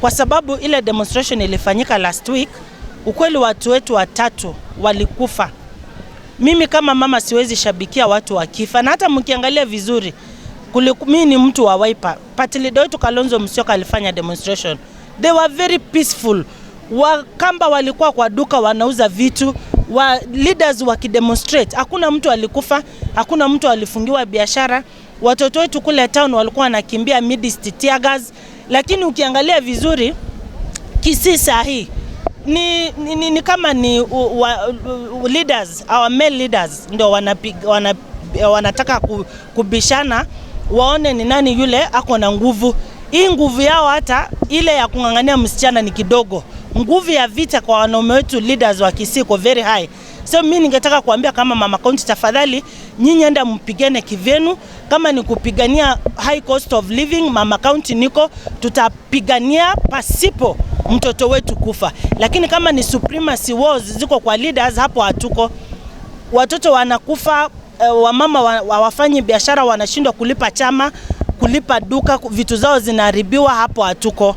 Kwa sababu ile demonstration ilifanyika last week, ukweli watu wetu watatu walikufa. Mimi kama mama siwezi shabikia watu wakifa, na hata mkiangalia vizuri, mimi ni mtu wa Wiper. Party leader wetu Kalonzo Musyoka alifanya demonstration. They were very peaceful. Wakamba walikuwa kwa duka wanauza vitu, wa leaders wakidemonstrate, hakuna mtu alikufa, hakuna mtu alifungiwa biashara. Watoto wetu kule town walikuwa wanakimbia amidst tear gas, lakini ukiangalia vizuri Kisii saa hii ni kama ni leaders, our male leaders ndio wanataka kubishana waone ni nani yule ako na nguvu. Hii nguvu yao hata ile ya kung'ang'ania msichana ni kidogo. Nguvu ya vita kwa wanaume wetu leaders wa Kisii iko very high. So mimi ningetaka kuambia kama mama county, tafadhali nyinyi enda mpigane kivyenu. Kama ni kupigania high cost of living, mama county niko, tutapigania pasipo mtoto wetu kufa. Lakini kama ni supremacy wars ziko kwa leaders, hapo hatuko. Watoto wanakufa, wamama hawafanyi biashara, wanashindwa kulipa chama, kulipa duka, vitu zao zinaharibiwa, hapo hatuko.